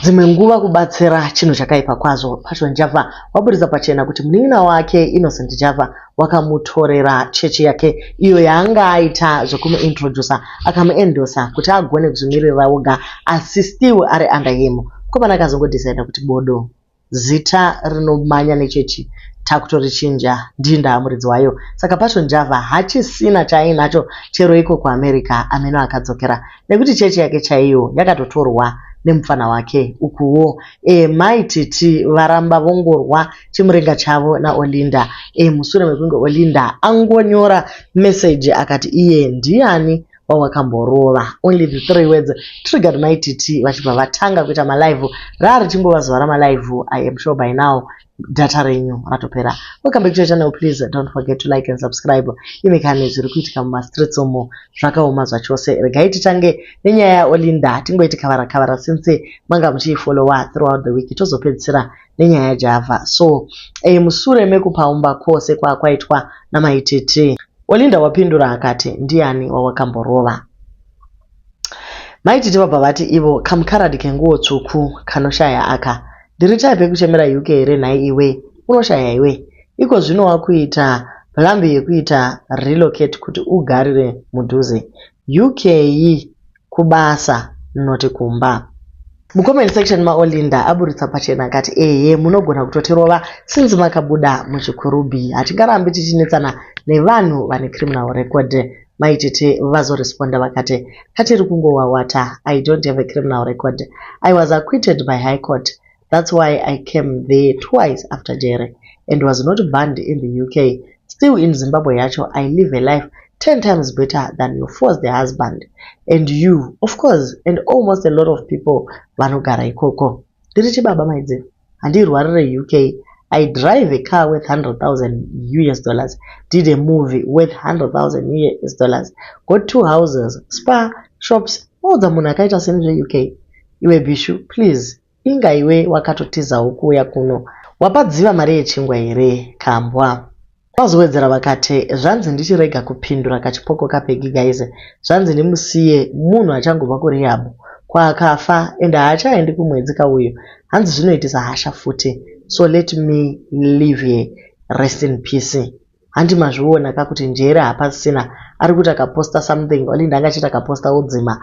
Dzimwe nguva kubatsira chinhu chakaipa kwazvo. Passion Java waburitsa pachena kuti munin'ina wake Innocent Java wakamutorera chechi yake iyo yaanga aita zvekumuintroducer akamuendosa kuti agone kuzvimiririra oga asi still ari under him. Mukomana akazongodecida kuti bodo zita rinomanya nechechi takutorichinja ndii ndaamuridzi wayo. Saka Passion Java hachisina chaainacho chero iko kuAmerica ameno akadzokera nekuti chechi yake chaiyo yakatotorwa nemupfana wake. Ukuwo e, Mai Titi varamba vongorwa chimurenga chavo naOlinda e, mushure mekunge Olinda angonyora meseji akati iye ndiani wawakamborova. Only the three words triggered Mai Titi vachibva vatanga kuita malive. Raa richingova zuva ramalive. I am sure by now data renyu ratopera. Welcome back to your channel. Please don't forget to like and subscribe. Imi kani zviri kuitika mumastreets umo zvakaoma zvachose. Regai titange nenyaya yaOlinda tingoiti kavara kavara since manga muchiifollowa throughout the week tozopedzisira nenyaya yaJava. So musure mekupaumba kwose kwaakwaitwa naMai Titi, Olinda wapindura akati ndiani wawakamborova. Mai Titi vabva vati ivo kamukaradi kenguo tsvuku kanoshaya aka. Ndiri type yekuchemera UK here nhai iwe? Unoshaya iwe. Iko zvino wakuita blambi yekuita relocate kuti ugarire mudhuze. UK kubasa noti kumba. Mucomment section maOlinda aburitsa pachena akati ehe munogona kutotirova since makabuda muchikurubhi. Hatingarambi tichinetsana nevanhu vane criminal record. Mai Titi vazoresponda vakati katiri kungowawata. I don't have a criminal record. I was acquitted by High Court. That's why I came there twice after jere and was not banned in the UK. Still in Zimbabwe yacho, I live a life 10 times better than your forced husband. And you, of course, and almost a lot of people vanogara ikoko. Ndiri chibaba maidzi. Handirwarire UK. I drive a car worth 100,000 US dollars. Did a movie worth 100,000 US dollars. Got two houses, spa, shops. Maudza munhu akaita seni zveUK. Iwe Bishu, please. Inga iwe wakatotizawo kuuya kuno. Wapadziva mari yechingwa here kambwa? Vazowedzera vakati zvanzi ndichirega kupindura kachipoko kaPeggy guys. Zvanzi ndimusiye munhu achangobva kurehab kwaakafa and haachaendi kumwedzi kauyu. Hanzi zvinoitisa hasha futi. So let me leave here. Rest in peace. Handi mazviona kakuti njere hapasisina. Ari kuti akaposta something. Olinda anga achiti akaposta odzima.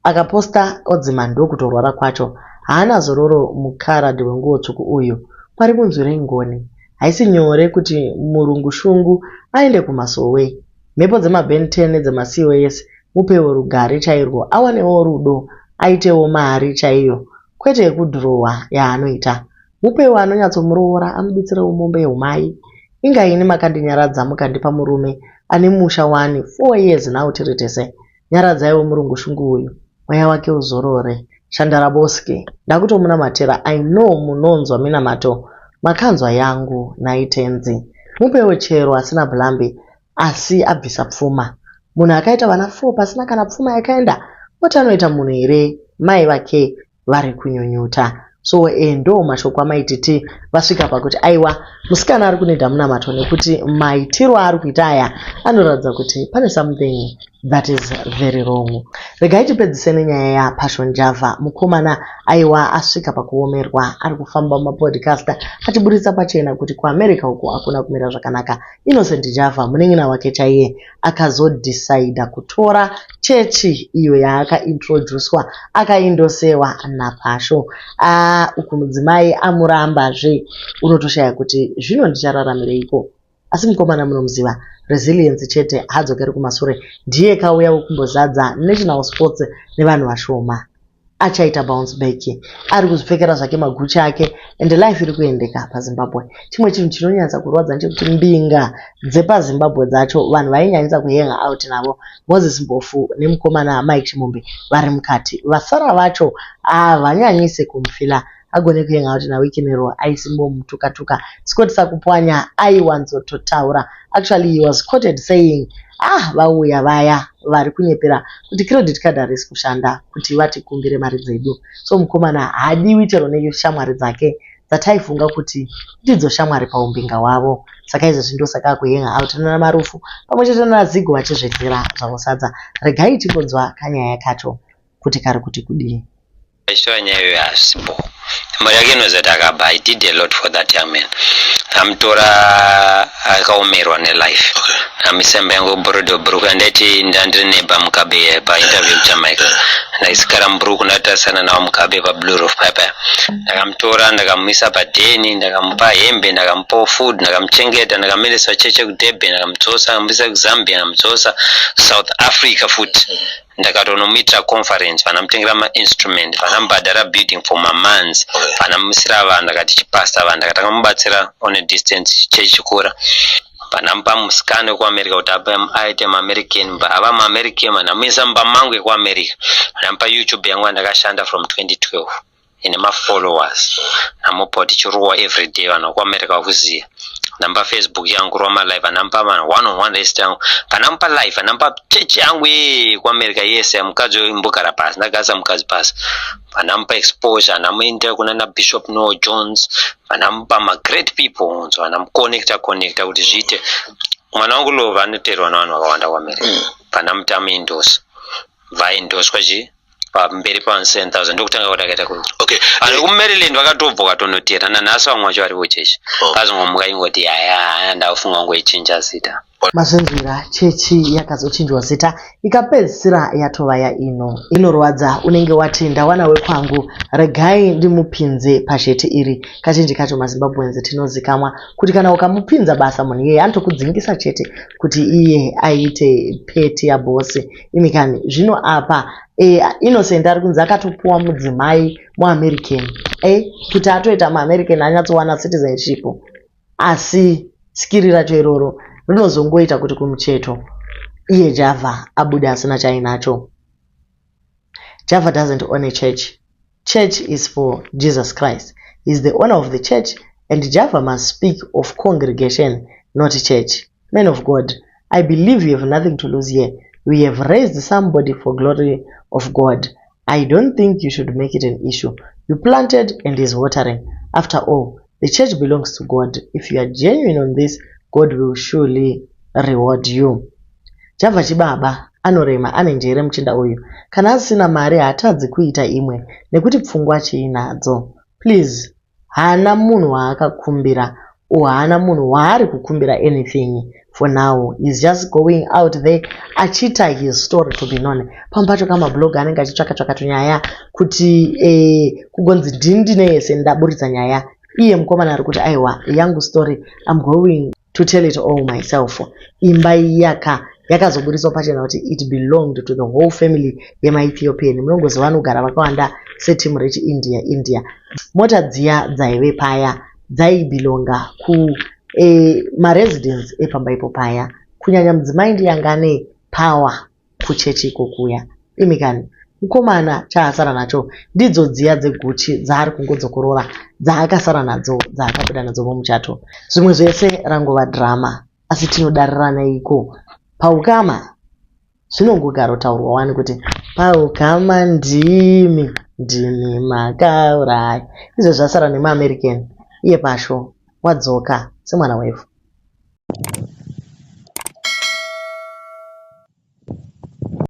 Akaposta odzima ndokutorwara kwacho. Haana zororo mukaradhi wenguo tsvuku uyu. Mwari munzwirei ngoni. Haisi nyore kuti murungu shungu aende kumasowe. Mhepo dzemaben 10 nedzemaCOS mupewo rugare chairwo awanewo rudo aitewo mari chaiyo kwete yekudhirowa yaanoita. Mupewo anonyatsomuroora amubitsirewo mombe yeumai. Inga ini makandinyaradza mukandipa murume ane musha wani 4 years now tiri tese. Nyaradzaiwo murungu shungu uyu. Mweya wake uzorore. Shandaraboski. Ndakutomunamatira I know munonzwa minamato. Makanzwa yangu naitenzi. Mupewo chero asina blambi asi abvisa pfuma. Munhu akaita vana 4 pasina kana pfuma yakaenda oti anoita munhu here mai vake vari kunyunyuta. So ndo mashoko aMai Titi vasvika pakuti aiwa musikana ari kunida munamato nekuti maitiro aari kuita aya anoratidza kuti pane something that is very wrong. Regai tipedzise nenyaya yaPassion Java. Mukomana aiwa asvika pakuomerwa ari kufamba mumapodcast achiburitsa pachena kuti kuAmerica uko hakuna kumira zvakanaka. Innocent Java munin'ina wake chaiye akazodhisaidha kutora chechi iyo yaakaintroducwa akaindosewa naPasho. Uku mudzimai amurambazve unotoshaya kuti zvino ndichararamireiko. Asi mukomana munomuziva resilience chete haadzokeri kumasure. Ndiye kauya wekumbozadza National Sports nevanhu vashoma. Achaita bounce back. Ari kuzvipfekera zvake maGucci ake and life iri kuendeka paZimbabwe. Chimwe chinhu chinonyatsa kurwadza ndechekuti mbinga dzepaZimbabwe dzacho vanhu vainyanyisa kuhang out navo Moses Mpofu nemukomana Mike Chimombe vari mukati. Vasara vacho havanyanyisi kumufila agone kuhang out naWikinero aisimbomutuka-tuka. Scott Sakupwanya aiwanzototaura. Actually he was quoted saying vauya vaya vari kunyepera kuti credit card harisi kushanda kuti vatikumbire mari dzedu. So mukomana haadiwi chero neshamwari dzake dzataifunga kuti ndidzo shamwari paumbinga hwavo. Saka izvezvi ndosaka akuhang out nana Marufu pamwe chete nana Zigo vachizvidyira zvavo sadza. Regai tingonzwa kanyaya kacho kuti kari kuti kudii. Achitora nyaya iyoyo hazvisipo. Mhuri yake inoziva kuti akaba. I did a lot for that young man. Amutora akaomerwa nelife. Amuisa imba yangu kuBrodo Brook yandaiti ndandiri neighbor Mugabe painterview kuJamaica. Ndaisigara muBrook ndatarisana nawo Mugabe paBlue Roof paya paya. Ndakamutora ndakamuisa padheni, ndakamupa hembe, ndakamupawo food, ndakamuchengeta, ndakamuendesa kucheche kuDurban, ndakamudzosa, ndakamuisa kuZambia, ndakamudzosa South Africa futi. Ndakatonomuitira conference, vanamutengera mainstrument, vanamubhadhara building for mamonths, vanamusira vanhu, ndakati chipasta vanhu, ndakatanga mubatsira on a distance chechi chikura. Vanamupa musikana wekuAmerica kuti aite muAmerican, ava muAmerican, vanamuisa mumba mangu ekuAmerica, vanamupa YouTube yangu yandakashanda from 2012 ine mafollowers, namupa kuti chirowa everyday, vanhu vekuAmerica vakuziva. Ndamupa Facebook yangu rova malive, anamupa vanhu one on one rest yangu, vanamupa live, anamupa chechi yangu yekuAmerica yese. Mukadzi imbogara pasi, ndagarisa mukadzi pasi, vanamupa exposure, anamuendera kuna naBishop Noel Jones, vanamupa magreat people, so vanamuconnecta connecta kuti zviite. Mwana wangu Love anoteerwa navanhu vakawanda kuAmerica. Vanamuti amuendosa, vaendoswa chi pamberi pa 7000, ndokutanga kuti akaita kuru. Vanhu kuMaryland vakatobva vakatonotera, nanhasi vamwe vacho varipo chechi. Kazongomuka ingoti haya, ndafunga kungoichinja zita. Mazvinzwira, chechi yakazochinjwa zita ikapedzisira yatova yaino. Inorwadza, unenge wati ndawana wekwangu, regai ndimupinze pazheti iri. Kazhinji kacho maZimbabweans tinozikamwa kuti kana ukamupinza basa munhu iyeye anotokudzingisa chete kuti iye aite peti yabhosi. Imi kani, zvino apa Innocent ari kunzi akatopuwa mudzimai muAmerican kuti atoita muAmerican anyatsowana citizenship, asi skiri racho iroro rinozongoita kuti kumucheto iye Java abude asina chainacho. Java doesn't own a church. Church is for Jesus Christ. He is the owner of the church and Java must speak of congregation, not church. Man of God, I believe you have nothing to lose here. We have raised somebody for glory of God. I don't think you should make it an issue. You planted and is watering. After all, the church belongs to God. If you are genuine on this, God will surely reward you. Java chibaba anorema, ane njere muchinda uyu. Kana asina mari haatadzi kuita imwe nekuti pfungwa chiinadzo. Please, haana munhu waakakumbira or haana munhu waari kukumbira anything for now. He's just going out there achiita his story to be known. Pamwe pacho kamablog anenge achitsvaka tsvaka tunyaya kuti kugonzi ndini ndine yese ndaburitsa nyaya. Iye mukomana ari kuti aiwa, yangu story, I'm going to tell it all myself. Imba yaka yakazoburitswa pachena kuti it belonged to the whole family yemaEthiopian. Munongoziva vanogara vakawanda setimu rechiIndia India. Mota dziya dzaive paya dzaibhilonga kumaresidents epamba ipo paya. Kunyanya mudzimai ndiye anga ane power kuchechi ikokuya. Imi kani, mukomana chaasara nacho ndidzo dziya dzeGucci dzaari kungodzokorora dzaakasara nadzo dzaakabuda nadzo mumuchato. Zvimwe zvese rangova drama, asi tinodarirana iko paukama. Zvinongogarotaurwa wani kuti paukama ndimi ndimi makauraya. Izvo zvasara nemaAmerican, iye pasho wadzoka semwana wevhu.